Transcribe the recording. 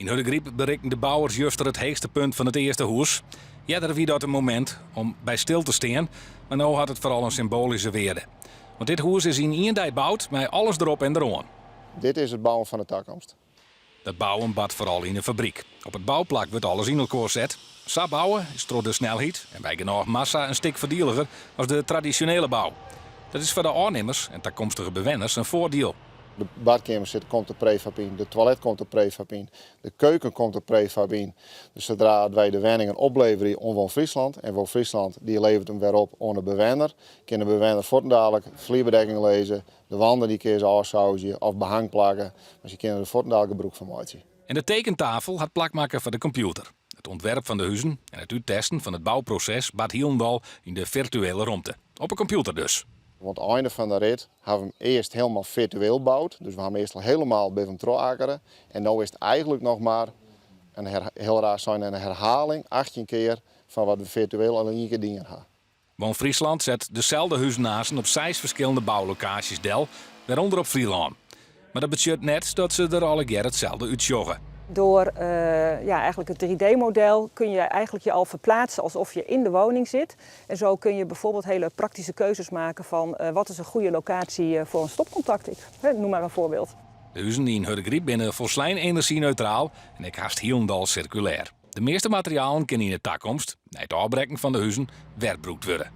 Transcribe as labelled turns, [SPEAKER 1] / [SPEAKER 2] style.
[SPEAKER 1] Yn Hurdegaryp berikten de bouwers juster it heechste punt fan it earste hûs. Earder wie dat in momint om by stil te stean, mar no hat it foaral in symboalyske wearde. Want dit hûs is yn ien dei boud mei alles derop en deroan.
[SPEAKER 2] Dit is it bouwen fan de takomst.
[SPEAKER 1] Dat bouwen bart foaral yn in fabryk. Op it bouplak wurdt alles yn elkoar set. Sa bouwe is troch de snelheid en by genôch massa in stik foardieliger as de tradisjonele bou. Dat is foar de ôfnimmers en takomstige bewenners in foardiel.
[SPEAKER 2] De badkeamer sit, komt der prefab yn, de toilet komt der prefab yn, de keuken komt der prefab yn. Dus sadree't wy de wenningen opleverje oan WoonFriesland en WoonFriesland dy leveret him wer op oan de bewenner, kin de bewenner fuortendalik flierbedekking lizze, de wanden dy kinne se ôfsauzje of behang plakke, mar se kinne der fuortendalik gebrûk fan meitsje.
[SPEAKER 1] En de tekentafel hat plak makke foar de kompjûter. It ûntwerp fan de huzen en it úttesten fan it bouproses bart hielendal yn de firtuele romte. Op 'e kompjûter dus.
[SPEAKER 2] Want it einde fan de rit hawwe we him earst hielendal firtueel boud, dus we hawwe him earst al hielendal by him trochakkere en no is it eigentlik noch mar in hiel raar sein in herhaling 18 kear fan wat we firtueel al ien kear dien hawwe.
[SPEAKER 1] WoonFriesland set deselde huzen aansten op seis ferskillende boulokaasjes del, wêrûnder op Flylân. Mar dat betsjut net dat se der allegear itselde útsjogge.
[SPEAKER 3] Door ja, eigenlijk het 3D-model kun je eigenlijk je al verplaatsen alsof je in de woning zit. En zo kun je bijvoorbeeld hele praktische keuzes maken van wat is een goede locatie voor een stopcontact. Ik noem maar een voorbeeld.
[SPEAKER 1] De huzen yn Hurdegaryp binne folslein enerzjyneutraal en ek hast hielendal sirkulêr. De measte materialen kinne yn de takomst, nei it ôfbrekken fan de huzen, wer brûkt wurde.